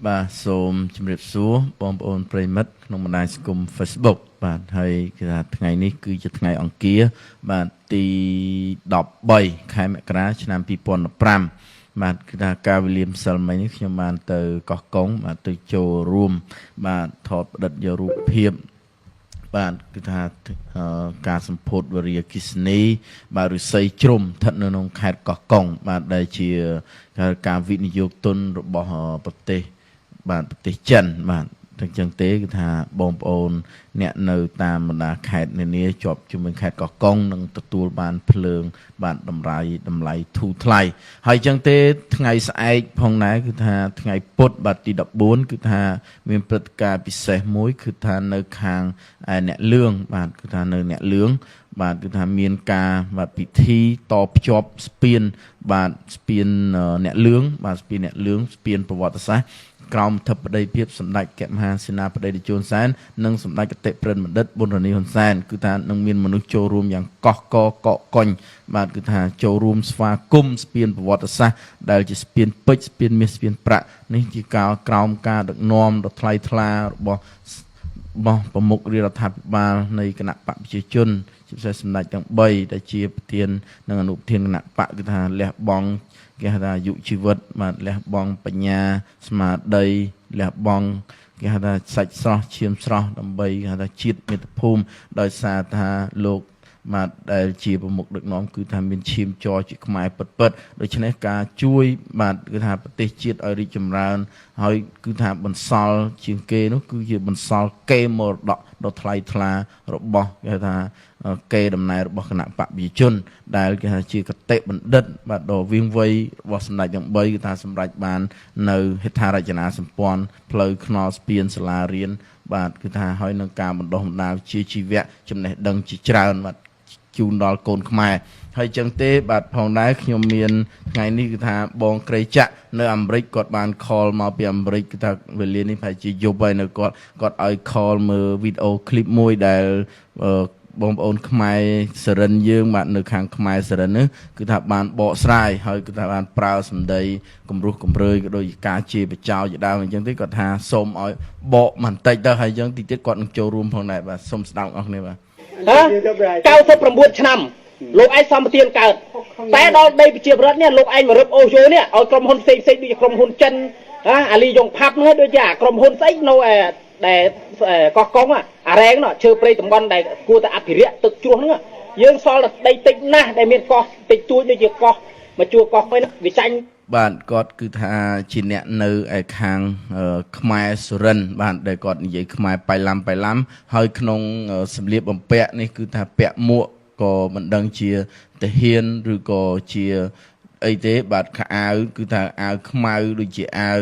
បាទសូមជម្រាបសួរបងប្អូនប្រិយមិត្តក្នុងបណ្ដាញសង្គម Facebook បាទហើយគឺថាថ្ងៃនេះគឺជាថ្ងៃអង្គារបាទទី13ខែមករាឆ្នាំ2015បាទគឺថាការវេលាម្សិលមិញនេះខ្ញុំបានទៅកោះកុងបាទទៅចូលរួមបាទថតផ្ដិតយករូបភាពបាទគឺថាការសម្ពោធវរិយអគ្គិសនីបាទឫស្សីជ្រុំស្ថិតនៅក្នុងខេត្តកោះកុងបាទដែលជាការវិនិយោគទុនរបស់ប្រទេសបាទប្រទេសចិនបាទទាំងចឹងទេគឺថាបងប្អូនអ្នកនៅតាមបណ្ដាខេត្តនានាជាប់ជាមួយខេត្តកោះកុងនឹងទទួលបានភ្លើងបាទតម្លៃធូរថ្លៃហើយចឹងទេថ្ងៃស្អែកផងដែរគឺថាថ្ងៃពុធបាទទី14គឺថាមានព្រឹត្តិការណ៍ពិសេសមួយគឺថានៅខាងអ្នកលឿងបាទគឺថានៅអ្នកលឿងបាទគឺថាមានការបាទពិធីតភ្ជាប់ស្ពានបាទស្ពានអ្នកលឿងបាទស្ពានអ្នកលឿងស្ពានប្រវត្តិសាស្ត្រក្រោមធិបតីភាពសម្ដេចកមហាសេនាបតីតេជោហ៊ុនសែននិងសម្ដេចគតិប្រិនបណ្ឌិតប៊ុនរ៉ានីហ៊ុនសែនគឺថានឹងមានមនុស្សចូលរួមយ៉ាងកោះកកកកុញបាទគឺថាចូលរួមស្វាគមន៍ស្ពានប្រវត្តិសាស្ត្រដែលជាស្ពានពេជ្រស្ពានមាសស្ពានប្រាក់នេះជាការក្រោមការដឹកនាំដ៏ថ្លៃថ្លារបស់ប្រមុខរាជរដ្ឋាភិបាលនៃគណៈបកប្រជាជនជាពិសេសសម្ដេចទាំង3ដែលជាប្រធាននិងអនុប្រធានគណៈបកគឺថាលះបង់គេហៅថាអាយុជីវិតបាទលះបង់បញ្ញាស្មារតីលះបង់គេហៅថាសាច់ស្រស់ឈាមស្រស់ដើម្បីគេហៅថាជាតិមាតុភូមិដោយសារថាលោកបាទដែលជាប្រមុខដឹកនាំគឺថាមានឈាមជ័រជាខ្មែរពិតពិតដូច្នេះការជួយបាទគឺថាប្រទេសជាតិឲ្យរីកចម្រើនហើយគឺថាបន្សល់ជាងគេនោះគឺជាបន្សល់កេរមរតកដ៏ថ្លៃថ្លារបស់គេហៅថាកេរដំណែលរបស់គណៈបកប្រជាជនដែលគេថាជាកតិបណ្ឌិតបាទដ៏វៀងវៃរបស់សម្ដេចទាំង3គឺថាសម្រេចបាននៅហេដ្ឋារចនាសម្ព័ន្ធផ្លូវថ្នល់ស្ពានសាលារៀនបាទគឺថាហើយនឹងការបណ្ដុះបណ្ដាលជាជីវៈចំណេះដឹងជាច្រើនបាទជូនដល់កូនខ្មែរហើយចឹងទេបាទផងដែរខ្ញុំមានថ្ងៃនេះគឺថាបងក្រីច័កនៅអាមេរិកគាត់បាន call មកពីអាមេរិកគឺថាវេលានេះប្រហែលជាយប់ហើយនៅគាត់គាត់ឲ្យ call មើលវីដេអូឃ្លីបមួយដែលបងប្អូនខ្មែរសរិនយើងបាទនៅខាងខ្មែរសរិននេះគឺថាបានបកស្រាយហើយគឺថាបានប្រើសម្ដីគំរោះគំរើយក៏ដូចជាការជាបចោជាដើមអញ្ចឹងទេគាត់ថាសូមឲ្យបកបន្តិចទៅហើយអញ្ចឹងតិចទៀតគាត់នឹងចូលរួមផងដែរបាទសូមស្ដាប់អស់គ្នាបាទ ហ៎99ឆ្នាំលោកឯងសម្បទានកើតតែដល់ដីប្រជាប្រដ្ឋនេះលោកឯងមករឹបអូសយោនេះឲ្យក្រុមហ៊ុនផ្សេងផ្សេងដូចជាក្រុមហ៊ុនចិនហ៎អាលីយ៉ុងផាប់នោះដូចជាអាក្រុមហ៊ុនស្អីនៅឯដែលកោះកុងអារ៉ែងនោះឈើព្រៃតំបន់ដែលគួរតែអភិរក្សទឹកជ្រោះហ្នឹងយើងសល់តែដីតិចណាស់ដែលមានកោះតិចតួចដូចជាកោះមកជួកោះហ្នឹងវាចាញ់ បាទគាត់គឺថាជាអ្នកនៅឯខាងខ្មែរសុរិនបាទដែលគាត់និយាយខ្មែរបៃឡាំបៃឡាំហើយក្នុងសម្លៀកបំពាក់នេះគឺថាពាក់មួកក៏មិនដឹងជាទាហានឬក៏ជាអីទេបាទខោអាវគឺថាអាវខ្មៅដូចជាអាវ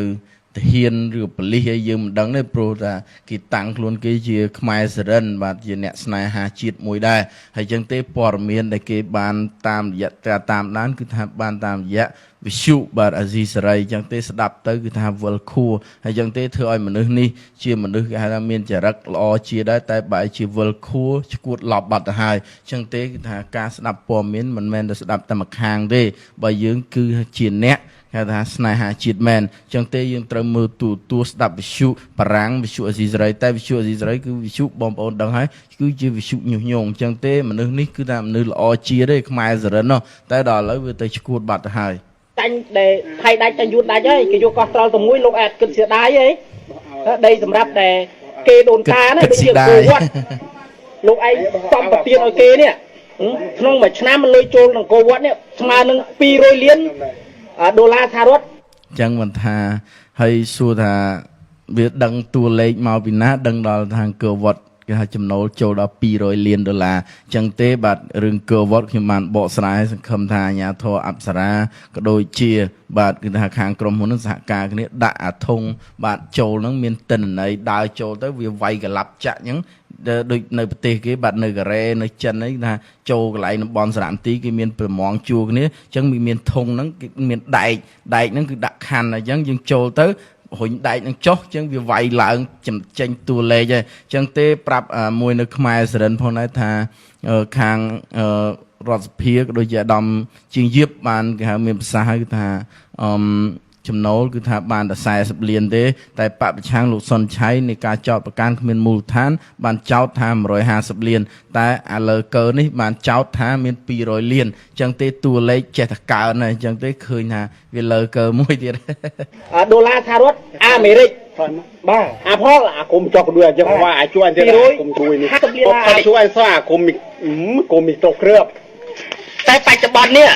ទាហានឬប៉ូលីសអីយើងមិនដឹងទេព្រោះថាគេតាំងខ្លួនគេជាខ្មែរសរិនបាទជាអ្នកស្នេហាជាតិមួយដែរហើយចឹងទេព័ត៌មានដែលគេបានតាមរយៈការតាមដានគឺថាបានតាមរយៈវិទ្យុបាទអាស៊ីសេរីចឹងទេស្ដាប់ទៅគឺថាវិលខួរហើយចឹងទេធ្វើឲ្យមនុស្សនេះជាមនុស្សគេហៅថាមានចរិតល្អជាដែរតែបែរជាវិលខួរឈួតឡប់បាត់ទៅហើយចឹងទេគឺថាការស្ដាប់ព័ត៌មានមិនមែនតែស្ដាប់តែម្ខាងទេបើយើងគឺជាអ្នកគេថាស្នេហាជាតិមែនចឹងទេយើងត្រូវមើលទូទួស្ដាប់វិទ្យុបារាំងវិទ្យុអាស៊ីសេរីតែវិទ្យុអាស៊ីសេរីគឺវិទ្យុបងប្អូនដឹងហើយគឺជាវិទ្យុញុះញង់ចឹងទេមនុស្សនេះគឺថាមនុស្សល្អជាទេខ្មែរសរិននោះតែដល់ឥឡូវវាទៅឈួតបាត់ទៅហើយ ចាញ់ដែលថៃដាច់ចាញ់យួនដាច់ហើយគេយកកោះត្រល់តែមួយលោកអាចគិតស្ដាយហីដីសម្រាប់តែគេដូនតាណាដូចជាគោវត្តលោកឯងសំប្រទានឲ្យគេនេះក្នុងមួយឆ្នាំលុយចូលក្នុងគោវត្តនេះស្មើនឹង200លានដុល្លារសហរដ្ឋ ចឹងមិនថាហើយសួរថាវាដឹងតួលេខមកពីណាដឹងដល់ทางកវត្តគេថាចំណូលចូលដល់200លានដុល្លារចឹងទេបាទរឿងកវត្តខ្ញុំបានបកស្រាយសង្ឃឹមថាអាញាធរអប្សរាក៏ដូចជា បាទគឺថាខាងក្រុមហ៊ុននឹងសហការគ្នាដាក់អាធុងបាទចូលនឹងមានទិន្នន័យដើរចូលទៅវាវាយកឡាប់ចាក់ចឹងដូចនៅប្រទេសគេបាទនៅកូរ៉េនៅចិនអីថាចូលកន្លែងតំបន់សារមន្ទីរគេមានប្រមងជួគ្នាអញ្ចឹងមានធុងហ្នឹងគេមានដែកដែកហ្នឹងគឺដាក់ខណ្ឌអញ្ចឹងយើងចូលទៅរុញដែកនឹងចុះអញ្ចឹងវាវាយឡើងចេញតួលេខហើយអញ្ចឹងទេប្រាប់មួយនៅខ្មែរសរិនផងដែរថាខាងរដ្ឋសភាក៏ដូចជាអាដាមជាងយៀបបានគេហៅមានប្រសាសន៍ហើយគឺថាអឺ ចំណូលគឺថាបានតែ40លានទេតែបពប្រឆាំងលោកសុនឆៃនៃការចោតប្រកាន់គ្មានមូលដ្ឋានបានចោតថា150លានតែអាលើកើនេះបានចោតថាមាន200លានអញ្ចឹងទេតួលេខចេះតែកើនហើយអញ្ចឹងទេឃើញថាវាលើកើមួយទៀត ដុល្លារសហរដ្ឋអាមេរិកបាទអាផល អាគុំចុកដួយអញ្ចឹងว่าអាជួយអញ្ចឹងអាគុំជួយនេះ 50លាន អត់ជួយអីសោះអាគុំគុំមីតុកគ្រឿប តែបច្ចុប្បន្ននេះ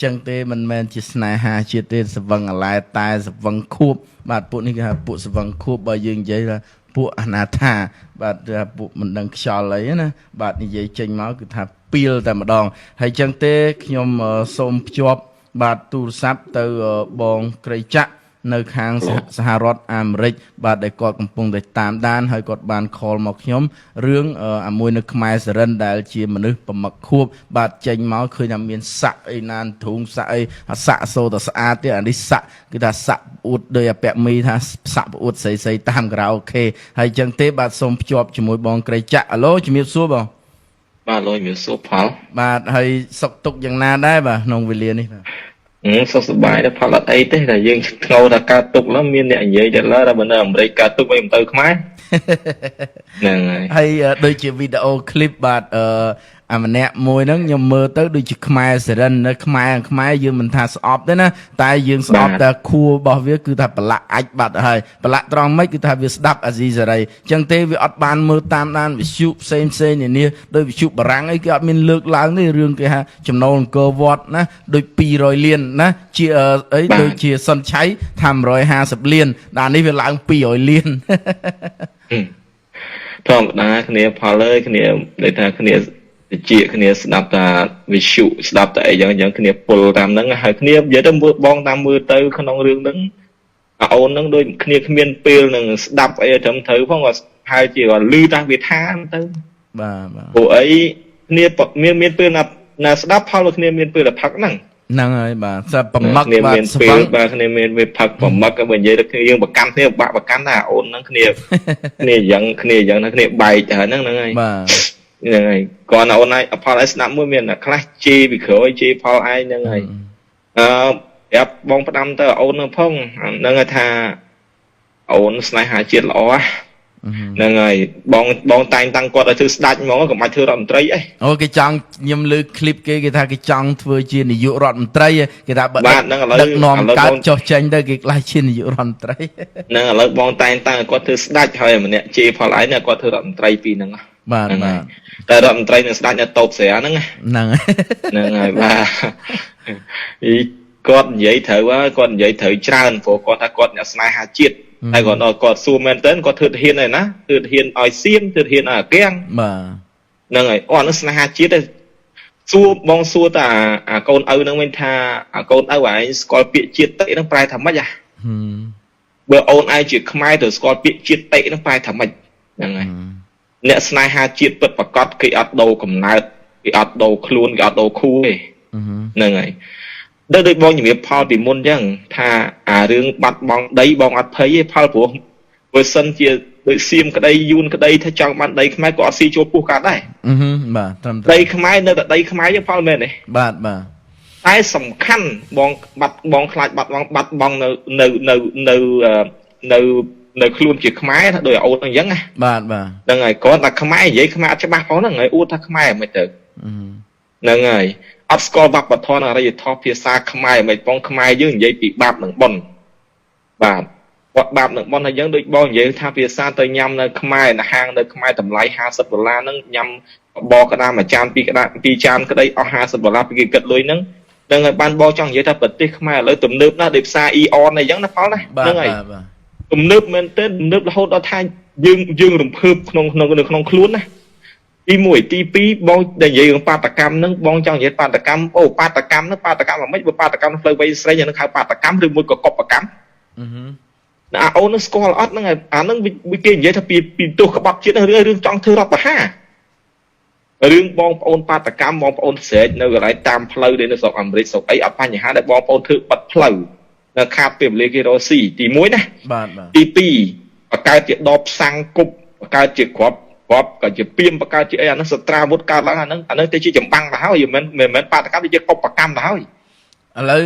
ចឹងទេមិនមែនជាស្នេហាជាតិទេសវឹងអាឡែតែសវឹងខួបបាទពួកនេះគេថាពួកសវឹងខួបបើយើងនិយាយថាពួកអនាថាបាទថាពួកមិនដឹងខ្យល់អីណាបាទនិយាយចេញមកគឺថាពីលតែម្ដងហើយចឹងទេខ្ញុំសូមភ្ជាប់បាទទូរស័ព្ទទៅបងក្រីចក្រនៅខាងសហរដ្ឋអាមេរិកបាទដែលគាត់កំពុងតែតាមដានហើយគាត់បាន call មកខ្ញុំរឿងអាមួយនៅខ្មែរសរិនដែលជាមនុស្សប្រមឹកខួបបាទចេញមកឃើញថាមានសាក់អីណានទ្រូងសាក់អីសាក់សូតែស្អាតទៀតអានេះសាក់គឺថាសាក់អួតដោយអាពាក់មីថាសាក់ប្អួតស្រីស្រីតាមការ៉ាអូខេហើយចឹងទេបាទសូមភ្ជាប់ជាមួយបងក្រីចក្រអាឡូជំរាបសួរបង បាទលោកជំរាបសួរផល បាទហើយសុខទុក្ខយ៉ាងណាដែរបាទក្នុងវេលានេះបាទ សុខសប្បាយដែរផលអត់អីទេតែយើងធ្ងោថាកើតទុកឡើងមានអ្នកនិយាយទៅឡើយតែបើនៅអាមេរិកកើតទុកវិញមិនទៅខ្មែរហ្នឹងហើយ ហើយដូចជាវីដេអូឃ្លីបបាទអឺអាម្នាក់មួយហ្នឹងខ្ញុំមើលទៅដូចជាខ្មែរសរិននៅខ្មែរខ្មែរយើងមិនថាស្អប់ទេណាតែយើងស្អប់តែខួររបស់វាគឺថាប្រឡាក់អាចបាត់ហើយប្រឡាក់ត្រង់ម៉េចគឺថាវាស្ដាប់អាស៊ីសេរីអញ្ចឹងទេវាអត់បានមើលតាមដានវិទ្យុផ្សេងផ្សេងនានាដោយវិទ្យុបារាំងអីគេអត់មានលើកឡើងទេរឿងគេថាចំណូលអង្គរវត្តណាដូច200លានណាជាអីដូចជាសុនឆៃថា150លានដល់នេះវាឡើង200លាន ធម្មតាគ្នាផលអើយគ្នាដូចថាគ្នាតិចគ្នាស្ដាប់តាវិទ្យុស្ដាប់តាអីយ៉ាងយ៉ាងគ្នាពុលតាមហ្នឹងហើយគ្នានិយាយទៅមើលបងតាមមើលទៅក្នុងរឿងហ្នឹងអាអូនហ្នឹងដូចគ្នាគ្មានពេលនឹងស្ដាប់អីត្រឹមត្រូវផងគាត់ហើយជាគាត់ឮតាវាថាទៅ បាទបាទ ព្រោះអីគ្នាមានពេលណាស្ដាប់ផលគ្នាមានពេលតែផឹកហ្នឹង ហ្នឹងហើយបាទស្រាប់ប្រមឹក បាទមានពេលបាទគ្នាមានពេលផឹកប្រមឹកបើនិយាយទៅគ្នាយើងប្រកាន់គ្នាបាក់ប្រកាន់ថាអូនហ្នឹងគ្នាគ្នាយ៉ាងគ្នាយ៉ាងហ្នឹងគ្នាបែកទៅហ្នឹងហ្នឹងហើយ បាទ ហ្នឹងហើយគាត់អូនឯងផលឯងស្ដាប់មួយមានខ្លះជេរពីក្រោយជេរផលឯងហ្នឹងហើយអឺប្រាប់បងផ្ដាំទៅអូនហ្នឹងផងហ្នឹងហើយថាអូនស្នេហាជាតិល្អហ្នឹងហើយបងបងតែងតាំងគាត់ឲ្យធ្វើស្ដាច់ហ្មងកុំឲ្យធ្វើរដ្ឋមន្ត្រីអី អូគេចង់ខ្ញុំលើឃ្លីបគេគេថាគេចង់ធ្វើជានាយករដ្ឋមន្ត្រីគេថាបើដឹកនាំកើតចុះចេញទៅគេខ្លាចជានាយករដ្ឋមន្ត្រី ហ្នឹងឥឡូវបងតែងតាំងឲ្យគាត់ធ្វើស្ដាច់ហើយម្នាក់ជេរផលឯងគាត់ធ្វើរដ្ឋមន្ត្រីពីហ្នឹង បាទបាទ តែរដ្ឋមន្ត្រីនឹងស្ដាច់នៅតូបស្រាហ្នឹង ហ្នឹង ហ្នឹងហើយបាទគាត់និយាយត្រូវគាត់និយាយត្រូវច្រើនព្រោះគាត់ថាគាត់អ្នកស្នេហាជាតិតែគាត់ដល់គាត់សួរមែនតើគាត់ធ្វើធានហើយណាធ្វើធានឲ្យសៀមធ្វើធានឲ្យអាកៀង បាទ ហ្នឹងហើយអូអានោះស្នេហាជាតិទេសួរបងសួរតាអាកូនឪហ្នឹងវិញថាអាកូនឪឯងស្គាល់ពាក្យជាតិតិហ្នឹងប្រែថាម៉េចហ៎បើអូនឯងជាខ្មែរត្រូវស្គាល់ពាក្យជាតិតិហ្នឹងប្រែថាម៉េចហ្នឹងហើយអ្នកស្នេហាជាតិពិតប្រាកដគេអត់ដូរកំណើតគេអត់ដូរខ្លួនគេអត់ដូរខួរទេហ្នឹងហើយដូចបងជំរាបផលពីមុនអញ្ចឹងថាអារឿងបាត់បង់ដីបងអត់ភ័យទេផលព្រោះបើសិនជាដូចសៀមក្តីយួនក្តីថាចង់បានដីខ្មែរក៏អត់ស៊ីចូលពោះកើតដែរ បាទត្រឹមត្រូវ ដីខ្មែរនៅតែដីខ្មែរចឹងផលមែនទេ បាទបាទ តែសំខាន់បងបាត់បងខ្លាចបាត់បងបាត់បង់នៅនៅនៅនៅនៅនៅខ្លួនជាខ្មែរថាដូចអូនអញ្ចឹងណា បាទបាទ ហ្នឹងហើយគាត់តែខ្មែរនិយាយខ្មែរអត់ច្បាស់ផងហ្នឹងហើយអួតថាខ្មែរមិនទៅហ្នឹងហើយអត់ស្គាល់វប្បធម៌និងអរិយធម៌ភាសាខ្មែរមិនបងខ្មែរយើងនិយាយពីបាបនិងបុណ្យបាទគាត់បាបនិងបុណ្យហើយយើងដូចបងនិយាយថាភាសាទៅញ៉ាំនៅខ្មែរនៅហាងនៅខ្មែរតម្លៃ50ដុល្លារហ្នឹងញ៉ាំបកក្តារមួយចានពីរក្តារពីរចានក្តីអស់50ដុល្លារពីគេគិតលុយហ្នឹងហ្នឹងហើយបានបងចង់និយាយថាប្រទេសខ្មែរឥឡូវទំនើបណាស់ដូចផ្សារ Eon អីចឹងណាផលណាហ្នឹងហើយទំនើបមែនទែនទំនើបរហូតដល់ថាយើងរំភើបក្នុងក្នុងនៅក្នុងខ្លួនណាទី1ទី2បងដែលនិយាយរឿងបាតកម្មហ្នឹងបងចង់និយាយបាតកម្មអូបាតកម្មហ្នឹងបាតកម្មហ្មងបើបាតកម្មផ្លូវវៃស្រីហ្នឹងហៅបាតកម្មឬមួយក៏កុបកម្មអាអូនហ្នឹងស្គាល់អត់ហ្នឹងហើយអាហ្នឹងគេនិយាយថាពីទោសក្បត់ជាតិហ្នឹងរឿងចង់ធ្វើរដ្ឋប្រហាររឿងបងប្អូនបាតកម្មបងប្អូនស្រែកនៅកន្លែងតាមផ្លូវនៅស្រុកអាមេរិកស្រុកអីអត់បញ្ហាដែរបងប្អូនធ្វើបាត់ផ្លូវនៅខាតពេលវេលាគេរកស៊ីទី1ណា បាទបាទ ទី2បង្កើតជាដបសាំងគប់បង្កើតជាគ្រាប់ក៏ជាពីមបង្កើតជាអីអាហ្នឹងសត្រាវុធកើតឡើងអាហ្នឹងទៅជាចម្បាំងទៅហើយមិនមែនបាតកម្មវាជាកុបកម្មទៅហើយ ឥឡូវ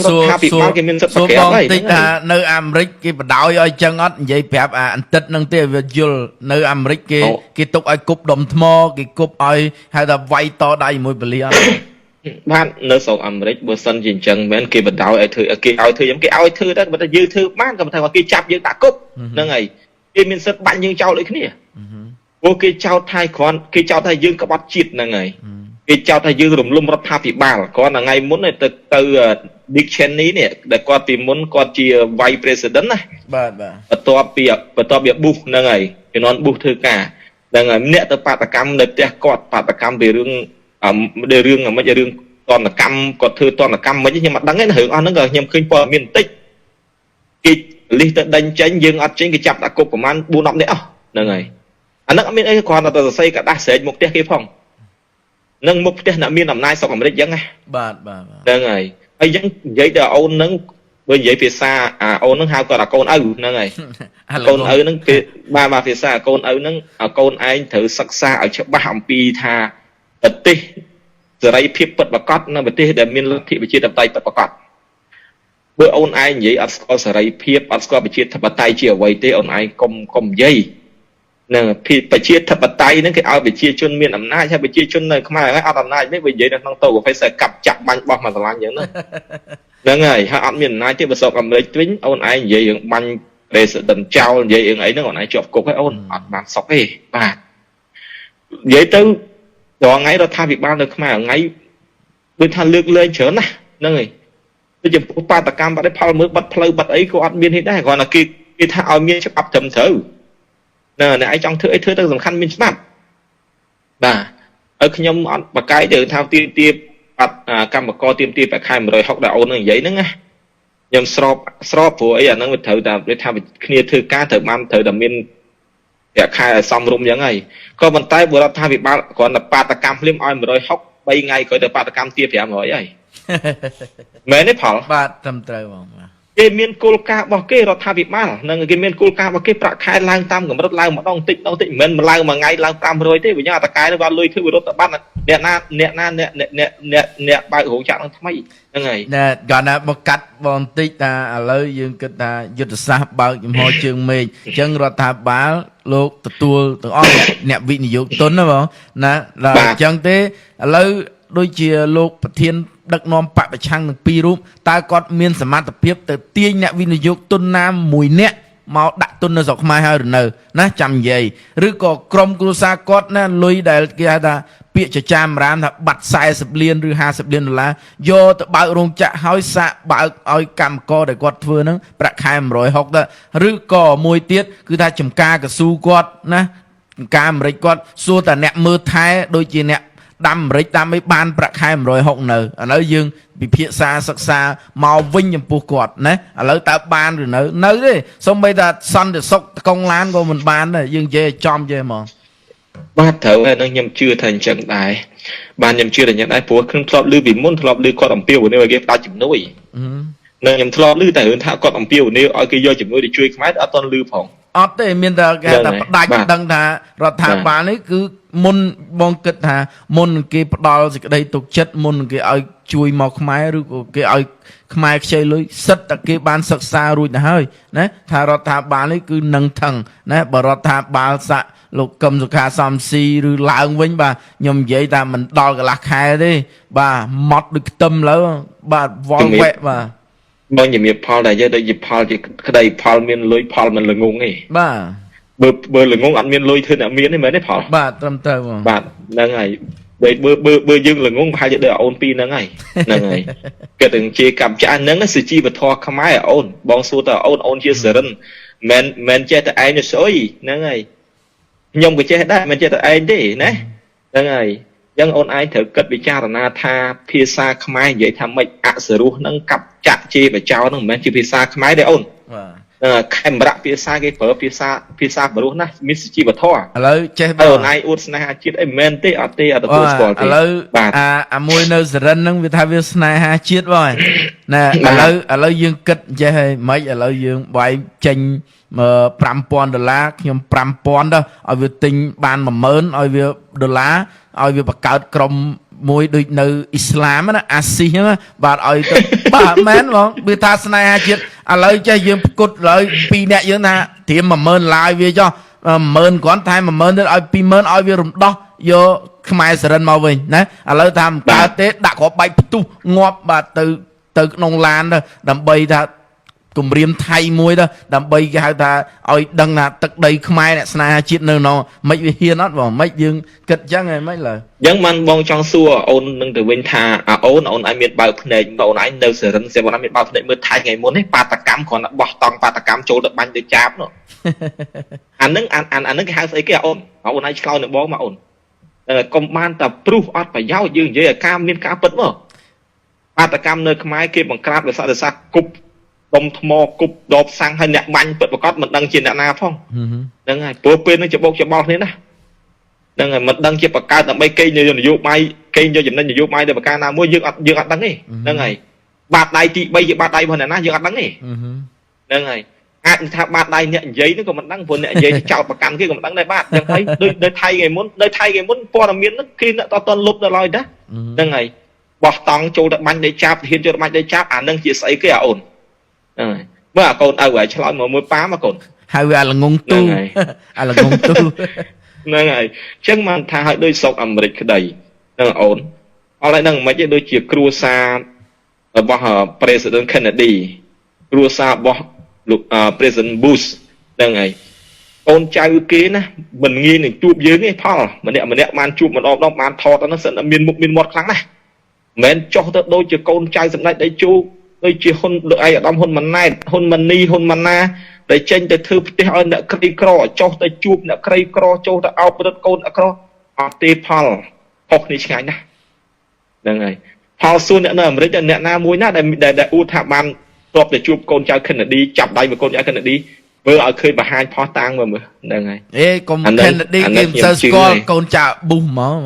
សួរ រដ្ឋាភិបាលគេមានសិទ្ធិ សួរបងតិចថានៅអាមេរិកគេបដ ாய் ឲ្យចឹងអត់និយាយប្រាប់អាអន្តិតនឹងទេវាយល់នៅអាមេរិកគេគេទុកឲ្យគប់ដុំថ្មគេគប់ឲ្យហៅថាវាយតដៃជាមួយប៉ូលីសអត់ បាទនៅស្រុកអាមេរិកបើសិនជាអញ្ចឹងមែនគេបដ ாய் ឲ្យធ្វើគេឲ្យធ្វើយ៉ាងគេឲ្យធ្វើដែរបើតែយើងធ្វើបានក៏ថាគេចាប់យើងដាក់គុកហ្នឹងហើយគេមានសិទ្ធិបាញ់យើងចោលដូចគ្នាព្រោះគេចោទថាគ្រាន់គេចោទថាយើងក្បត់ជាតិហ្នឹងហើយគេចោទថាយើងរំលំរដ្ឋាភិបាលគ្រាន់តែថ្ងៃមុនទៅទៅ Dick Cheney នេះដែលគាត់ពីមុនគាត់ជា Vice President ណាបាទបាទបន្ទាប់ពី Bush ហ្នឹងហើយជំនាន់ Bush ធ្វើការហ្នឹងហើយអ្នកទៅបាតកម្មនៅផ្ទះគាត់បាតកម្មពីរឿងរឿងមិនរឿងតនកម្មគាត់ធ្វើតនកម្មមិនខ្ញុំអត់ដឹងទេរឿងអស់ហ្នឹងក៏ខ្ញុំឃើញព័ត៌មានបន្តិចគេលិះទៅដេញចេញយើងអត់ចេញគេចាប់ដាក់គុកប្រហែល4 10នាក់អស់ហ្នឹងហើយអាហ្នឹងអត់មានអីគ្រាន់តែសរសេរក្រដាសស្រែកមុខផ្ទះគេផងនឹងមុខផ្ទះអ្នកមានអំណាចស្រុកអាមេរិកអញ្ចឹងណាបាទបាទហ្នឹងហើយហើយអញ្ចឹងនិយាយទៅអូនហ្នឹងបើនិយាយភាសាអាអូនហ្នឹងហៅគាត់អាកូនឪហ្នឹងហើយកូនឪហ្នឹងគេបាទបាទភាសាកូនឪហ្នឹងកូនឯងត្រូវសិក្សាឲ្យច្បាស់អំពីថាប្រទេសសេរីភាពពិតប្រាកដនៅប្រទេសដែលមានលទ្ធិប្រជាធិបតេយ្យពិតប្រាកដបើអូនឯងនិយាយអត់ស្គាល់សេរីភាពអត់ស្គាល់ប្រជាធិបតេយ្យជាអ្វីទេអូនឯងកុំនិយាយនឹងប្រជាធិបតេយ្យហ្នឹងគេឲ្យប្រជាជនមានអំណាចហើយប្រជាជននៅខ្មែរហើយអត់អំណាចទេបើនិយាយនៅក្នុងតូកាហ្វេសែកាប់ចាក់បាញ់បោះមកស្រឡាញ់អញ្ចឹងណាហ្នឹងហើយហើយអត់មានអំណាចទេបើស្រុកអាមេរិកវិញអូនឯងនិយាយរឿងបាញ់ president ចោលនិយាយរឿងអីហ្នឹងអូនឯងជាប់គុកហើយអូនអត់បានសុខទេបាទនិយាយទៅរាល់ថ្ងៃរដ្ឋាភិបាលនៅខ្មែរថ្ងៃដូចថាលើកលែងច្រើនណាស់ហ្នឹងហើយដូចចំពោះបាតកម្មបាត់ផលមើលបាត់ផ្លូវបាត់អីក៏អត់មានទេដែរគ្រាន់តែគេថាឲ្យមានច្បាប់ត្រឹមត្រូវណែអ្នកឯងចង់ធ្វើអីធ្វើទៅសំខាន់មានច្បាប់បាទហើយខ្ញុំអត់បកកាយទៅថាទៀមបាត់កម្មករទៀមទាប្រាក់ខែ160ដល់អូននឹងនិយាយហ្នឹងណាខ្ញុំស្របព្រោះអីអាហ្នឹងវាត្រូវតែដូចថាគ្នាធ្វើការត្រូវបានត្រូវតែមានប្រាក់ខែឲ្យសមរម្យអញ្ចឹងហើយក៏ប៉ុន្តែបុរដ្ឋាភិបាលគ្រាន់តែបាតកម្មភ្លាមឲ្យ160 3ថ្ងៃក្រោយទៅបាតកម្មទា500ហើយមែនទេផលបាទត្រឹមត្រូវហ្មងបាទគេមានគោលការណ៍របស់គេរដ្ឋាភិបាលនឹងគេមានគោលការណ៍របស់គេប្រាក់ខែឡើងតាមកម្រិតឡើងម្ដងតិចម្ដងតិចមិនមែនឡើងមួយថ្ងៃឡើង500ទេវិញអតកែនឹងបានលុយធ្វើវារត់ទៅបាត់អ្នកណាអ្នកណាអ្នកអ្នកអ្នកអ្នកបើករោងចក្រនឹងថ្មីហ្នឹងហើយណែគាត់ណាមកកាត់បងតិចថាឥឡូវយើងគិតថាយុទ្ធសាស្ត្របើកចំហជើងមេឃអញ្ចឹងរដ្ឋាភិបាលលោកទទួលទាំងអស់អ្នកវិនិយោគទុនណាបងណាដល់អញ្ចឹងទេឥឡូវដូចជាលោកប្រធានដឹកនាំបពប្រឆាំងនឹងពីររូបតើគាត់មានសមត្ថភាពទៅទាញអ្នកវិនិយោគទុនណាមួយនាក់មកដាក់ទុននៅស្រុកខ្មែរហើយឬនៅណាចាំនិយាយឬក៏ក្រុមគ្រួសារគាត់ណាលុយដែលគេហៅថាពាក្យចចាមរាមថាបាត់40លានឬ50លានដុល្លារយកទៅបើករោងចក្រហើយសាកបើកឲ្យកម្មករដែលគាត់ធ្វើហ្នឹងប្រាក់ខែ160ទៅឬក៏មួយទៀតគឺថាចំការកស៊ូគាត់ណាចំការអាមេរិកគាត់សួរតែអ្នកមើលថែដូចជាអ្នកដាំអាមេរិកដាំអីបានប្រាក់ខែ160នៅឥឡូវយើងពិភាក្សាសិក្សាមកវិញចំពោះគាត់ណាឥឡូវតើបានឬនៅនៅទេសូម្បីតែសន្តិសុខតកងឡានក៏មិនបានដែរយើងនិយាយឲ្យចំចេះហ្មងបាទត្រូវហើយនឹងខ្ញុំជឿថាអញ្ចឹងដែរបាទខ្ញុំជឿថាអញ្ចឹងដែរព្រោះខ្ញុំធ្លាប់ឮពីមុនធ្លាប់ឮគាត់អំពាវនាវឲ្យគេផ្ដាច់ជំនួយនឹងខ្ញុំធ្លាប់ឮតែរឿងថាគាត់អំពាវនាវឲ្យគេយកជំនួយទៅជួយខ្មែរអត់ទាន់ឮផងអត់ទេមានតែគេថាផ្ដាច់ដឹងថារដ្ឋាភិបាលនេះគឺមុនបងគិតថាមុនគេផ្ដល់សេចក្តីទុកចិត្តមុនគេឲ្យជួយមកខ្មែរឬក៏គេឲ្យខ្មែរខ្ចីលុយសិតតែគេបានសិក្សារួចទៅហើយណាថារដ្ឋាភិបាលនេះគឺនឹងថឹងណាបើរដ្ឋាភិបាលសាក់លោកកឹមសុខាសំស៊ីឬឡើងវិញបាទខ្ញុំនិយាយថាមិនដល់កន្លះខែទេបាទម៉ត់ដូចខ្ទឹមលើបាទវល់វែកបាទបងជំរាបផលដែលយើងដូចជាផលជាក្តីផលមានលុយផលមិនល្ងងទេបាទបើល្ងងអត់មានលុយធ្វើអ្នកមានទេមែនទេផលបាទត្រឹមត្រូវបងបាទហ្នឹងហើយបើយើងល្ងងប្រហែលជាដូចអូនពីរហ្នឹងហើយហ្នឹងហើយគេទាំងជាកម្មចាស់ហ្នឹងសុជីវធម៌ខ្មែរអូនបងសួរតើអូនជាសរិនមិនចេះតែឯងស្អុយហ្នឹងហើយខ្ញុំក៏ចេះដែរមិនចេះតែឯងទេណាហ្នឹងហើយអញ្ចឹងអូនឯងត្រូវគិតពិចារណាថាភាសាខ្មែរនិយាយថាម៉េចអសរោះហ្នឹងកាប់ចាក់ជេរបចោហ្នឹងមិនមែនជាភាសាខ្មែរទេអូនបាទខេមរៈភាសាគេប្រើភាសាបរោះណាមានសុជីវធម៌ឥឡូវចេះបងអូនឯងអួតស្នេហាជាតិអីមិនមែនទេអត់ទេអត់ទទួលស្គាល់ទេឥឡូវអាមួយនៅសរិនហ្នឹងវាថាវាស្នេហាជាតិបងណែឥឡូវយើងគិតចេះហើយម៉េចឥឡូវយើងបាយចេញ5000ដុល្លារខ្ញុំ5000ទៅឲ្យវាទិញបាន10000ឲ្យវាដុល្លារឲ្យវាបង្កើតក្រុម មួយដូចនៅអ៊ីស្លាមណាអាស៊ីហ្នឹងណាបាទឲ្យទៅបាទមែនបងវាថាស្នេហាជាតិឥឡូវចេះយើងផ្គត់ឥឡូវពីរអ្នកយើងថាត្រៀម10000ឡាយវាចុះ10000គ្រាន់ថែម10000ទៀតឲ្យ20000ឲ្យវារំដោះយកខ្មែរសរិនមកវិញណាឥឡូវថាមិនកើតទេដាក់គ្រាប់បែកផ្ទុះងាប់បាទទៅទៅក្នុងឡានទៅដើម្បីថាគម្រាមថៃមួយទៅដើម្បីគេហៅថាឲ្យដឹងថាទឹកដីខ្មែរអ្នកស្នេហាជាតិនៅក្នុងមិនវាហ៊ានអត់បងមិនយើងគិតចឹងហ៎មិនឡើយ អញ្ចឹងបានបងចង់សួរអូននឹងទៅវិញថាអាអូនអូនឯងមានបើកភ្នែកអូនឯងនៅសរិនសៀមអូនឯងមានបើកភ្នែកមើលថៃថ្ងៃមុននេះបាតកម្មគ្រាន់តែបោះតង់បាតកម្មចូលទៅបាញ់ទៅចាប់នោះអានឹងអាអានឹងគេហៅស្អីគេអូនអូនឯងឆ្លើយនឹងបងមកអូនកុំបានតែព្រុសអត់ប្រយោជន៍យើងនិយាយឲ្យការមានការពិតមកបាតកម្មនៅខ្មែរគេបង្ក្រាបដោយសារដោយសារគប់ដុំថ្មគប់ដបសាំងហើយអ្នកបាញ់ពិតប្រកបមិនដឹងជាអ្នកណាផងហ្នឹងហើយព្រោះពេលហ្នឹងច្បោកច្បល់គ្នាណាហ្នឹងហើយមិនដឹងជាបង្កើតដើម្បីកេងនយោបាយកេងយកចំណេញនយោបាយទៅប្រការណាមួយយើងអត់យើងអត់ដឹងទេហ្នឹងហើយបាតដៃទី3ជាបាតដៃរបស់អ្នកណាយើងអត់ដឹងទេហ្នឹងហើយអាចថាបាតដៃអ្នកនិយាយហ្នឹងក៏មិនដឹងព្រោះអ្នកនិយាយចោតប្រកាន់គេក៏មិនដឹងដែរបាទអញ្ចឹងហើយដូចនៅថៃថ្ងៃមុននៅថៃថ្ងៃមុនព័ត៌មានហ្នឹងគេអ្នកតតលុបដល់ហើយណាហ្នឹងហើយបោះតង់ចូលទៅបាញ់ដីចាប់ហ៊ានចូលទៅបាញ់ដីចាប់អានឹងជាស្អីគេអាអូនហ្នឹងហើយមើលអាកូនឪឲ្យឆ្លើយមកមួយប៉ាមកកូន ហៅអាល្ងងទូអាល្ងងទូ ហ្នឹងហើយអញ្ចឹងបានថាឲ្យដូចស្រុកអាមេរិកក្តីហ្នឹងអូនអត់ឲ្យដឹងមិនទេដូចជាគ្រួសាររបស់ President Kennedy គ្រួសាររបស់លោក President Bush ហ្នឹងហើយអូនចៅគេណាមិនងាយនឹងជួបយើងទេផលម្នាក់ម្នាក់បានជួបម្ដងម្ដងបានថតហ្នឹងសិនតែមានមុខមានមាត់ខ្លាំងណាស់មិនមែនចុះទៅដូចជាកូនចៅសម្ដេចដៃជោដូចជាហ៊ុនលោកឯកឧត្តមហ៊ុនម៉ាណែតហ៊ុនម៉ាណីហ៊ុនម៉ាណាដែលចេញទៅធ្វើផ្ទះឲ្យអ្នកក្រីក្រចុះទៅជួបអ្នកក្រីក្រចូលទៅអោបរត់កូនអ្នកក្រអត់ទេផលខុសគ្នាឆ្ងាយណាស់ហ្នឹងហើយផលសួរអ្នកនៅអាមេរិកអ្នកណាមួយណាដែលដែលអួតថាបានធ្លាប់ទៅជួបកូនចៅ Kennedy ចាប់ដៃមួយកូនចៅ Kennedy មើលឲ្យឃើញបង្ហាញផុសតាងមើលមើលហ្នឹងហើយ អេកុំ Kennedy គេមិនសូវស្គាល់កូនចៅ Bush ហ្មង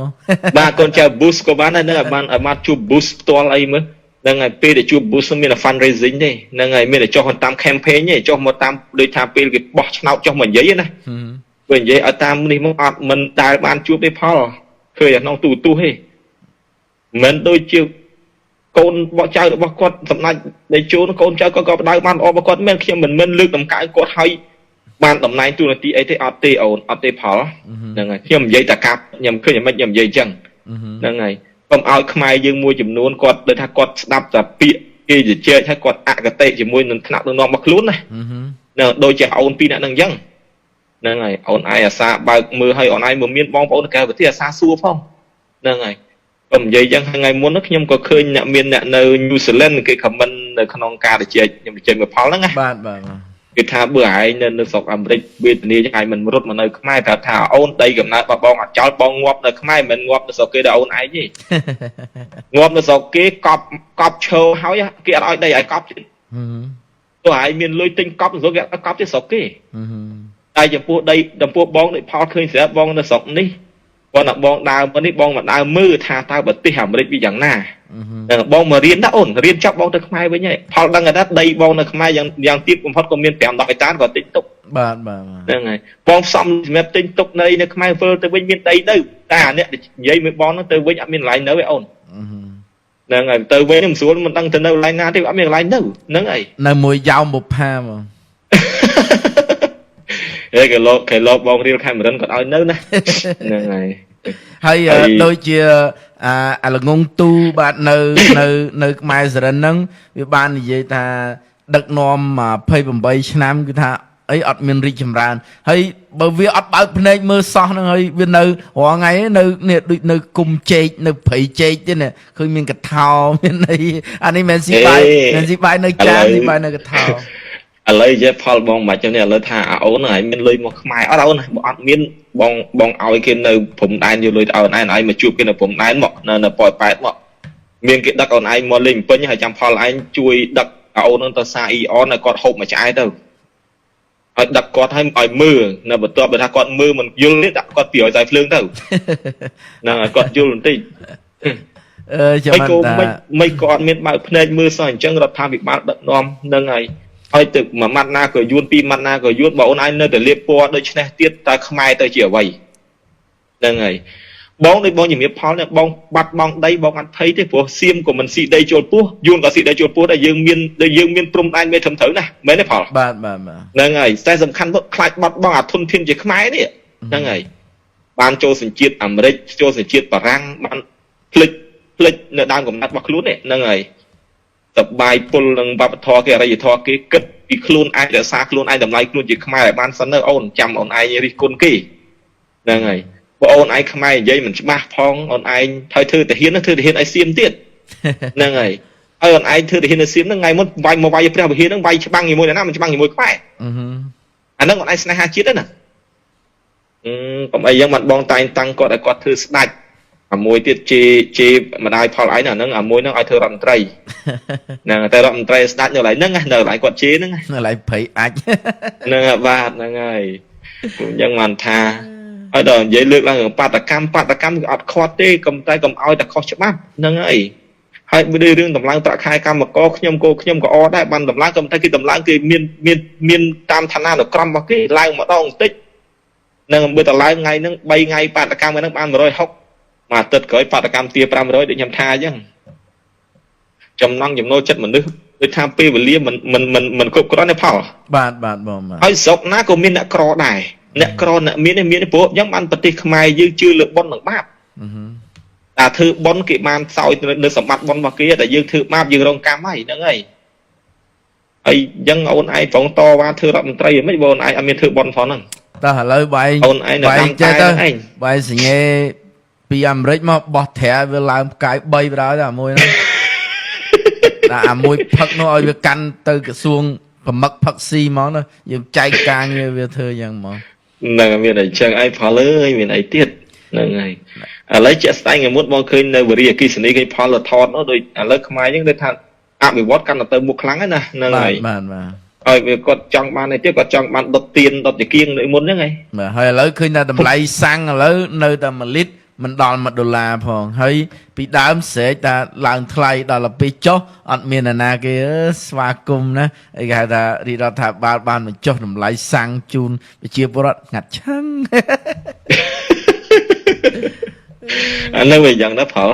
បាទកូនចៅ Bush ក៏បានដែរនឹងឲ្យបានឲ្យបានជួប Bush ផ្ទាល់អីមើលហ្នឹងហើយពេលដែលជួប Bush មាន fundraising ទេហ្នឹងហើយមានតែចុះតាម campaign ទេចុះមកតាមដូចថាពេលគេបោះឆ្នោតចុះមកនិយាយណាពេលនិយាយឲ្យតាមនេះមកអត់មិនដែលបានជួបទេផលឃើញក្នុងទូទស្សន៍ទេមិនដូចជាកូនបោះចៅរបស់គាត់សម្ដេចដេជោកូនចៅគាត់ក៏បដៅបានល្អរបស់គាត់មែនខ្ញុំមិនមែនលើកតម្កើងគាត់ឲ្យបានតំណែងទូនាទីអីទេអត់ទេអូនអត់ទេផលហ្នឹងហើយខ្ញុំនិយាយតែកាប់ខ្ញុំឃើញយ៉ាងម៉េចខ្ញុំនិយាយអញ្ចឹងហ្នឹងហើយកុំឲ្យខ្មែរយើងមួយចំនួនគាត់ដូចថាគាត់ស្ដាប់តែពាក្យគេជជែកហើយគាត់អគតិជាមួយនឹងថ្នាក់ដឹកនាំរបស់ខ្លួនណានឹងដូចជាអូនពីរអ្នកហ្នឹងអញ្ចឹងហ្នឹងហើយអូនឯងអាសាបើកមើលឲ្យអូនឯងមើលមានបងប្អូននៅក្រៅប្រទេសអាសាសួរផងហ្នឹងហើយកុំនិយាយអញ្ចឹងថ្ងៃមុនខ្ញុំក៏ឃើញអ្នកមានអ្នកនៅ New Zealand គេ comment នៅក្នុងការជជែកខ្ញុំជជែកមួយផលហ្នឹងណា បាទបាទ គេថាបើឯងនៅនៅស្រុកអាមេរិកវេទនាយ៉ាងឯងមិនរត់មកនៅខ្មែរប្រាប់ថាអូនដីកំណើតរបស់បងអត់ចោលបងងាប់នៅខ្មែរមិនងាប់នៅស្រុកគេដល់អូនឯងទេងាប់នៅស្រុកគេកប់កប់ឈើហើយគេអត់ឲ្យដីឲ្យកប់ទេទោះឯងមានលុយទិញកប់ស្រុកគេអត់កប់ទេស្រុកគេតែចំពោះដីចំពោះបងដូចផលឃើញស្រាប់បងនៅស្រុកនេះគាត់ថាបងដើមមកនេះបងមកដើមមើលថាតើប្រទេសអាមេរិកវាយ៉ាងណាបងមករៀនណាអូនរៀនចប់បងទៅខ្មែរវិញហើយផលដឹងថាដីបងនៅខ្មែរយ៉ាងយ៉ាងទៀតបំផុតក៏មាន5 10ហិកតាក៏ទិញទុក បាទបាទ ហ្នឹងហើយបងផ្សំសម្រាប់ទិញទុកនៅនៅខ្មែរវិលទៅវិញមានដីនៅតែអាអ្នកនិយាយមួយបងហ្នឹងទៅវិញអត់មានកន្លែងនៅទេអូនហ្នឹងហើយទៅវិញមិនស្រួលមិនដឹងទៅនៅកន្លែងណាទេអត់មានកន្លែងនៅហ្នឹងហើយ នៅមួយយ៉ោមបុផាហ្មង ហេគេលោកគេលោកបងរៀលខេមរិនគាត់ឲ្យនៅណាហ្នឹងហើយ ហើយដូចជាអាអាល្ងងទូបាទនៅនៅនៅខ្មែរសរិនហ្នឹងវាបាននិយាយថាដឹកនាំ28ឆ្នាំគឺថាអីអត់មានរីកចម្រើនហើយបើវាអត់បើកភ្នែកមើលសោះហ្នឹងហើយវានៅរាល់ថ្ងៃនៅនេះដូចនៅគុំជែកនៅព្រៃជែកទេនេះឃើញមានកថោមានអីអានេះមិនស៊ីបាយមិនស៊ីបាយនៅចានស៊ីបាយនៅកថោ ឥឡូវនិយាយផលបងមិនចឹងនេះឥឡូវថាអាអូនហ្នឹងឯងមានលុយមកខ្មែរអត់អូនបើអត់មានបងបងឲ្យគេនៅព្រំដែនយកលុយទៅឲ្យអូនឯងឲ្យមកជួបគេនៅព្រំដែនមកនៅនៅប៉ោយប៉ែតមកមានគេដឹកអូនឯងមកលេងពេញហើយចាំផលឯងជួយដឹកអូនហ្នឹងទៅសាអ៊ីអនឲ្យគាត់ហូបមួយឆ្អែទៅឲ្យដឹកគាត់ឲ្យឲ្យមើលនៅបន្ទាប់បើថាគាត់មើលមិនយល់ទេដាក់គាត់ពីឲ្យតែភ្លើងទៅហ្នឹងឲ្យគាត់យល់បន្តិច អឺចាំ មិនក៏មិនមិនក៏អត់មានបើកភ្នែកមើលសោះអញ្ចឹងរដ្ឋាភិបាលដឹកនាំហ្នឹងហើយហើយទៅមួយម៉ាត់ណាក៏យួនពីរម៉ាត់ណាក៏យួនបើអូនឯងនៅតែលៀបពណ៌ដូចនេះទៀតតើខ្មែរទៅជាអ្វីហ្នឹងហើយ បងដូចបងជំរាបផលនេះបងបាត់បងដីបងអត់ភ័យទេព្រោះសៀមក៏មិនស៊ីដីចូលពោះយួនក៏ស៊ីដីចូលពោះដែរយើងមានយើងមានព្រំដែនមានត្រឹមត្រូវណាមែនទេផលបាទបាទបាទហ្នឹងហើយតែសំខាន់ខ្លាចបាត់បង់អាធនធានជាខ្មែរនេះហ្នឹងហើយបានចូលសញ្ជាតិអាមេរិកចូលសញ្ជាតិបារាំងបានភ្លេចនៅដើមកំណត់របស់ខ្លួននេះហ្នឹងហើយសបាយពុលនឹងវប្បធម៌គេអរិយធម៌គេគិតពីខ្លួនឯងរក្សាខ្លួនឯងតម្លៃខ្លួនជាខ្មែរឲ្យបានសិនទៅអូនចាំអូនឯងរិះគន់គេហ្នឹងហើយបើអូនឯងខ្មែរនិយាយមិនច្បាស់ផងអូនឯងហើយធ្វើទាហានធ្វើទាហានឲ្យសៀមទៀតហ្នឹងហើយហើយអូនឯងធ្វើទាហានឲ្យសៀមហ្នឹងថ្ងៃមុនវាយមកវាយព្រះវិហារហ្នឹងវាយច្បាំងជាមួយណាមិនច្បាំងជាមួយខ្មែរអាហ្នឹងអូនឯងស្នេហាជាតិណាកុំអីយ៉ាងបានបងតែងតាំងគាត់ឲ្យគាត់ធ្វើស្ដេចអាមួយទៀតជេម្ដាយផលឯងអាហ្នឹងអាមួយហ្នឹងឲ្យធ្វើរដ្ឋមន្ត្រីហ្នឹងតែរដ្ឋមន្ត្រីស្ដេចនៅកន្លែងហ្នឹងនៅកន្លែងគាត់ជេហ្នឹងនៅកន្លែងព្រៃអាចហ្នឹងបាទហ្នឹងហើយអញ្ចឹងបានថាហើយដល់និយាយលើកឡើងរឿងបាតកម្មគឺអត់ខាត់ទេកុំតែកុំឲ្យតែខុសច្បាប់ហ្នឹងហើយហើយមួយរឿងតម្លើងប្រាក់ខែកម្មករខ្ញុំក៏អដែរបានតម្លើងក៏តែគេតម្លើងគេមានមានមានតាមឋានានុក្រមរបស់គេឡើងម្ដងបន្តិចនឹងបើតឡើងថ្ងៃហ្នឹង3ថ្ងៃបាតកម្មហ្នឹងបាន160មួយអាទិត្យក្រោយបាតកម្មទា500ដូចខ្ញុំថាអញ្ចឹងចំណង់ចំណូលចិត្តមនុស្សដូចថាពេលវេលាមិនមិនមិនមិនគ្រប់គ្រាន់ទេផលបាទបាទបងបាទហើយស្រុកណាក៏មានអ្នកក្រដែរអ្នកក្រអ្នកមានទេមានព្រោះអញ្ចឹងបានប្រទេសខ្មែរយើងជឿលើបុណ្យនិងបាបតែធ្វើបុណ្យគេបានសោយនៅសម្បត្តិបុណ្យរបស់គេតែយើងធ្វើបាបយើងរងកម្មហើយហ្នឹងហើយហើយអញ្ចឹងអូនឯងប្រងតវ៉ាធ្វើរដ្ឋមន្ត្រីហ្មងបងអូនឯងអត់មានធ្វើបុណ្យផងហ្នឹងតោះឥឡូវបែងអូនឯងនៅតាមតែឯងបែងសញ្ញេពីអាមេរិកមកបោះត្រាវាឡើងផ្កាយ3បណ្ដោយតែអាមួយហ្នឹងតែអាមួយផឹកនោះឲ្យវាកាន់ទៅក្រសួងប្រមឹកផឹកស៊ីហ្មងណាយើងចែកការងារវាធ្វើយ៉ាងហ្មងហ្នឹងមានអីចឹងឯងផលអើយមានអីទៀតហ្នឹងហើយឥឡូវជាក់ស្ដែងថ្ងៃមុនបងឃើញនៅវរីអគិសនីឃើញផលថតនោះដូចឥឡូវខ្មែរយើងដូចថាអភិវឌ្ឍកាន់តែទៅមុខខ្លាំងហើយណាហ្នឹងហើយបាទបាទហើយវាគាត់ចង់បានអីទៀតគាត់ចង់បានដុតទៀនដុតចង្គៀងដូចមុនហ្នឹងហើយបាទហើយឥឡូវឃើញថាតម្លៃសាំងឥឡូវនៅតែ1លីត្រមិនដល់1ដុល្លារផងហើយពីដើមស្រែកថាឡើងថ្លៃដល់ទៅពេលចុះអត់មាននរណាគេស្វាគមន៍ណាអីគេហៅថារាជរដ្ឋាភិបាលបានបញ្ចុះតម្លៃសាំងជូនប្រជាពលរដ្ឋងាត់ឆឹងអានោះវាយ៉ាងណាផល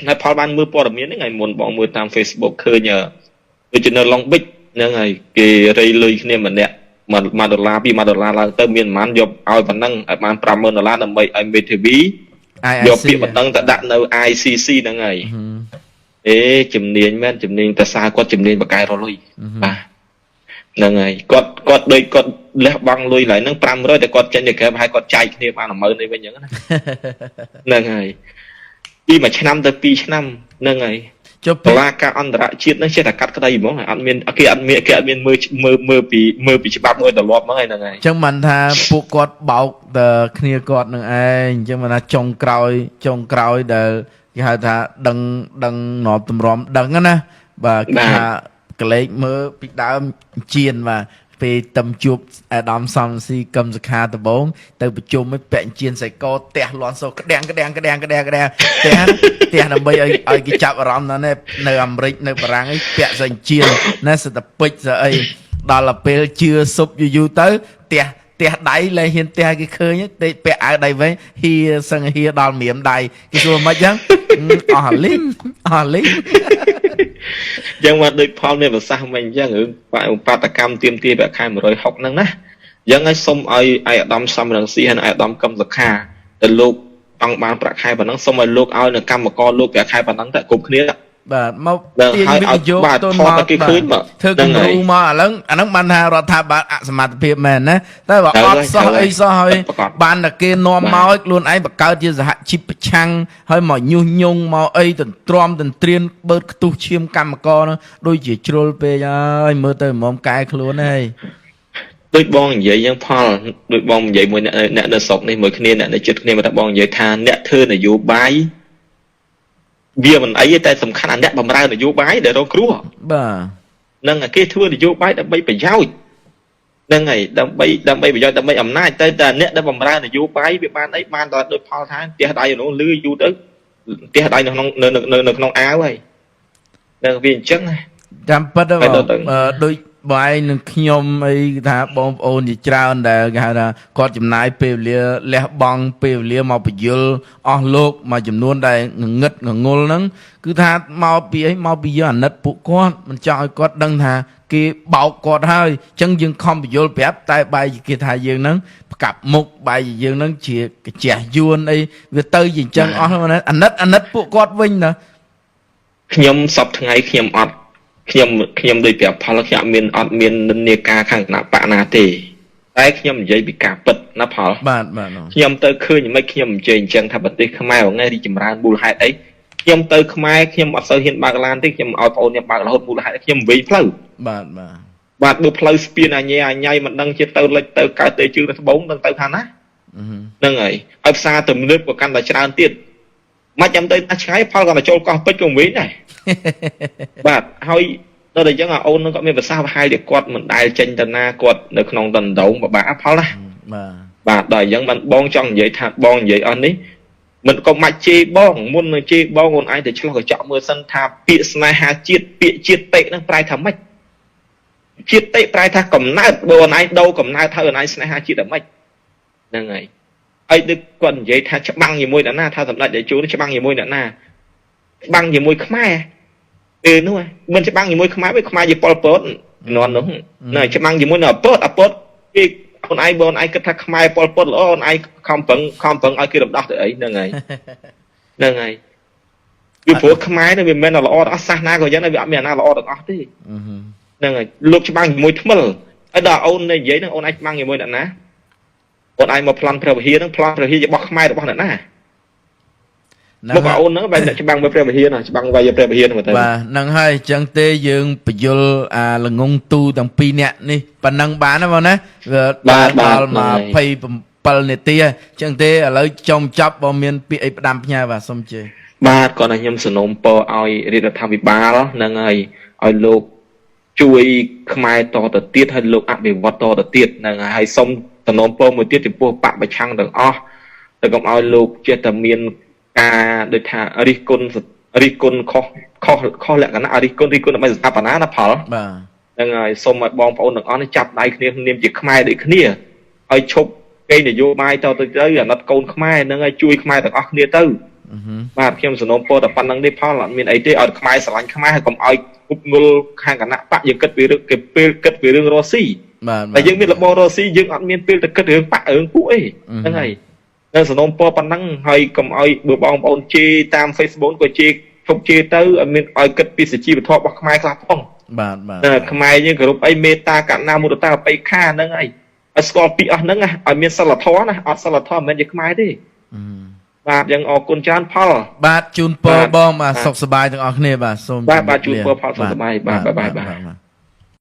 ហើយផលបានមើលព័ត៌មានហ្នឹងថ្ងៃមុនបងមើលតាម Facebook ឃើញដូចជានៅ Long Beach ហ្នឹងហើយគេរៃលុយគ្នាម្នាក់1ដុល្លារ2ដុល្លារឡើងទៅមានប្រហែលយកឲ្យប៉ុណ្ណឹងឲ្យបាន50000ដុល្លារដើម្បីឲ្យមេធាវីយកពាក្យបណ្ដឹងទៅដាក់នៅ ICC ហ្នឹងហើយអេជំនាញមែនជំនាញតសាគាត់ជំនាញបកែរលុយបាទហ្នឹងហើយគាត់ដូចគាត់លះបង់លុយឡើយហ្នឹង500តែគាត់ចេញទៅក្រៅប្រហែលគាត់ចែកគ្នាបាន10000នេះវិញអញ្ចឹងណាហ្នឹងហើយពី1ឆ្នាំទៅ2ឆ្នាំហ្នឹងហើយ ចុះ តុលាការអន្តរជាតិហ្នឹងចេះតែកាត់ក្តីហ្មងអត់មានគេអត់មានគេអត់មានមើលពីច្បាប់មើលទម្លាប់ហ្មងហ្នឹងហើយអញ្ចឹងបានថាពួកគាត់បោកតែគ្នាគាត់នឹងឯងអញ្ចឹងបានថាចុងក្រោយដែលគេហៅថាដឹងនាំទម្រាំដឹងណាបាទគេថាកលេចមើលពីដើមជៀនបាទពេលតំជួបអាដាមសំស៊ីកឹមសុខាដបងទៅប្រជុំឲ្យពាក់ជៀនសៃកផ្ទះលន់សូក្តាំងផ្ទះដើម្បីឲ្យគេចាប់អារម្មណ៍ណាស់នៅអាមេរិកនៅបារាំងអីពាក់សញ្ជៀនណាសិតតែពេជ្រស្អីដល់ទៅពេលជឿសុបយូរៗទៅផ្ទះដៃលែងហ៊ានផ្ទះគេឃើញទេពាក់អាវដៃវិញហៀសឹងហៀដល់ម្រាមដៃគេសួរមិនចឹងអស់លីង ចឹងមកដូចផលមានប្រសាសន៍មិញអញ្ចឹងរឿងបាតកម្មទៀមទាប្រាក់ខែ160ហ្នឹងណាអញ្ចឹងឲ្យសុំឲ្យឯកឧត្តមសំរងស៊ីហើយឯកឧត្តមកឹមសុខាទៅលោកចង់បានប្រាក់ខែប៉ុណ្ណឹងសុំឲ្យលោកឲ្យនៅកម្មករលោកប្រាក់ខែប៉ុណ្ណឹងតែគ្រប់គ្នា បាទមកទាញវិនិយោគទុនមកគេឃើញមកធ្វើគំរូមកឥឡូវអាហ្នឹងបានថារដ្ឋាភិបាលអសមត្ថភាពមែនណាតែបើអត់សោះអីសោះហើយបានតែគេនាំមកឲ្យខ្លួនឯងបង្កើតជាសហជីពប្រឆាំងហើយមកញុះញង់មកអីទន្ទ្រាំទន្ទ្រានបឺតខ្ទុះឈាមកម្មករនោះដូចជាជ្រុលពេកហើយមើលទៅហ្មងកែខ្លួនហើយ ដូចបងនិយាយយ៉ាងផលដូចបងនិយាយមួយអ្នកនៅស្រុកនេះមួយគ្នាអ្នកនៅជិតគ្នាមកថាបងនិយាយថាអ្នកធ្វើនយោបាយវាមិនអីទេតែសំខាន់អាអ្នកបម្រើនយោបាយដែលរងគ្រោះបាទនឹងគេធ្វើនយោបាយដើម្បីប្រយោជន៍ហ្នឹងហើយដើម្បីប្រយោជន៍ដើម្បីអំណាចតែតែអ្នកដែលបម្រើនយោបាយវាបានអីបានដល់ដូចផលថាផ្ទះដៃនោះលឺយូរទៅផ្ទះដៃនៅក្នុងនៅក្នុងអាវហើយនឹងវាអញ្ចឹង ចាំពិតដូច បងឯងនឹងខ្ញុំអីគេថាបងប្អូនជាច្រើនដែលគេហៅថាគាត់ចំណាយពេលវេលាលះបង់ពេលវេលាមកបញ្យលអស់លោកមួយចំនួនដែលងងឹតងងុលហ្នឹងគឺថាមកពីអីមកពីយើងអាណិតពួកគាត់មិនចង់ឲ្យគាត់ដឹងថាគេបោកគាត់ហើយអញ្ចឹងយើងខំបញ្យលប្រាប់តែបែរជាគេថាយើងហ្នឹងផ្កាប់មុខបែរជាយើងហ្នឹងជាកាជះយួនអីវាទៅជាអញ្ចឹងអស់ហ្នឹងណាអាណិតអាណិតពួកគាត់វិញណា ខ្ញុំសពថ្ងៃខ្ញុំអត់ខ្ញុំខ្ញុំដូចប្រាប់ផលខ្ញុំអត់មានអត់មាននិន្នាការខាងគណៈបកណាទេតែខ្ញុំនិយាយពីការពិតណាផល បាទបាទអូ ខ្ញុំទៅឃើញមិនខ្ញុំនិយាយអញ្ចឹងថាប្រទេសខ្មែរថ្ងៃរីចម្រើនមូលហេតុអីខ្ញុំទៅខ្មែរខ្ញុំអត់សូវហ៊ានបើកឡានទេខ្ញុំឲ្យប្អូនខ្ញុំបើករហូតមូលហេតុអីខ្ញុំវិញផ្លូវ បាទបាទ បាទបើផ្លូវស្ពានអញញ៉ៃអញញ៉ៃមិនដឹងជាទៅលិចទៅកើតទៅជើងទៅត្បូងដឹងទៅខាងណា អឺហឹម ហ្នឹងហើយឲ្យផ្សារទំនើបក៏កាន់តែច្រើនទៀតមិនចាំទៅណាឆ្ងាយផលក៏ទៅចូលកោះពេជ្រក៏វិញដែរ បាទហើយដល់តែអញ្ចឹងអាអូននឹងគាត់មានប្រសាសន៍ប្រហែលជាគាត់មិនដែលចេញទៅណាគាត់នៅក្នុងដណ្ដងពិបាកផលណា បាទ បាទដល់អញ្ចឹងបានបងចង់និយាយថាបងនិយាយអស់នេះមិនកុំបាច់ជេរបងមុននឹងជេរបងអូនឯងទៅឆ្លោះកញ្ចក់មើលសិនថាពាក្យស្នេហាជាតិពាក្យជាតិតិហ្នឹងប្រែថាម៉េចជាតិតិប្រែថាកំណើតបើអូនឯងដូរកំណើតហើយអូនឯងស្នេហាជាតិដល់ម៉េចហ្នឹងហើយហើយដូចគាត់និយាយថាច្បាំងជាមួយអ្នកណាថាសម្ដេចតេជោនេះច្បាំងជាមួយអ្នកណាច្បាំងជាមួយខ្មែរពេលនោះមិនច្បាំងជាមួយខ្មែរទេខ្មែរជាប៉ុលពតជំនាន់នោះណាច្បាំងជាមួយនឹងអពតអពតគេអូនឯងបើអូនឯងគិតថាខ្មែរប៉ុលពតល្អអូនឯងខំប្រឹងខំប្រឹងឲ្យគេរំដោះទៅអីហ្នឹងហើយហ្នឹងហើយពីព្រោះខ្មែរនេះវាមិនមែនតែល្អទាំងអស់សាសនាក៏យ៉ាងដែរវាអត់មានអាណាល្អទាំងអស់ទេ អឺហឹម ហ្នឹងហើយលោកច្បាំងជាមួយថ្មិលហើយដល់អូននេះនិយាយហ្នឹងអូនឯងច្បាំងជាមួយអ្នកណាអូនឯងមកប្លន់ព្រះវិហារហ្នឹងប្លន់ព្រះវិហាររបស់ខ្មែររបស់អ្នកណា ហ្នឹង មកអូនហ្នឹងបែរអ្នកច្បាំងមួយព្រះវិហារណាច្បាំងវាយព្រះវិហារហ្នឹងមើលទៅ បាទហ្នឹងហើយអញ្ចឹងទេយើងបញ្យលអាល្ងងទូទាំងពីរនាក់នេះប៉ុណ្ណឹងបានណាបងណាវា បាទ ដល់ បាទ 27នាទីហើយអញ្ចឹងទេឥឡូវចុងចប់បើមានពាក្យអីផ្ដាំផ្ញើបាទសូមជេរ បាទគាត់ឲ្យខ្ញុំសនំពរឲ្យរាជរដ្ឋាភិបាលហ្នឹងហើយឲ្យលោកជួយខ្មែរតទៅទៀតហើយលោកអភិវឌ្ឍតទៅទៀតហ្នឹងហើយហើយសូមសនំពរមួយទៀតចំពោះបកប្រឆាំងទាំងអស់តែកុំឲ្យលោកចេះតែមានការដូចថារិះគន់រិះគន់ខុសខុសខុសលក្ខណៈរិះគន់រិះគន់ដើម្បីស្ថាបនាណាផល បាទ ហ្នឹងហើយសូមឲ្យបងប្អូនទាំងអស់នេះចាប់ដៃគ្នានាមជាខ្មែរដូចគ្នាឲ្យឈប់គេនយោបាយតទៅទៅអាណិតកូនខ្មែរហ្នឹងហើយជួយខ្មែរទាំងអស់គ្នាទៅ អឺហឹម បាទខ្ញុំសំណូមពរតែប៉ុណ្្នឹងទេផលអត់មានអីទេឲ្យខ្មែរស្រឡាញ់ខ្មែរហើយកុំឲ្យគប់ងល់ខាងគណៈបកយើងគិតពីរឿងគេពេលគិតពីរឿងរស់ស៊ី បាទ តែយើងមានរបររស់ស៊ីយើងអត់មានពេលទៅគិតរឿងបករឿងពួកអីហ្នឹងហើយនៅសំណូមពរប៉ុណ្ណឹងហើយកុំឲ្យបើបងប្អូនជេរតាម Facebook ក៏ជេរឈប់ជេរទៅឲ្យមានឲ្យគិតពីសុជីវធម៌របស់ខ្មែរខ្លះផង បាទបាទ ហ្នឹងហើយខ្មែរយើងគោរពអីមេត្តាករុណាមុទិតាអបិខាហ្នឹងហើយឲ្យស្គាល់ពាក្យអស់ហ្នឹងណាឲ្យមានសិលធម៌ណាអត់សិលធម៌មិនមែនជាខ្មែរទេ អឺ បាទយ៉ាងអរគុណច្រើនផល បាទជូនពរ បាទ បងបាទ បាទ សុខសប្បាយទាំងអស់គ្នាបាទសូម បាទបាទ ជម្រាប ជូនពរផលសុខសប្បាយបាទបាទបាទ បាទ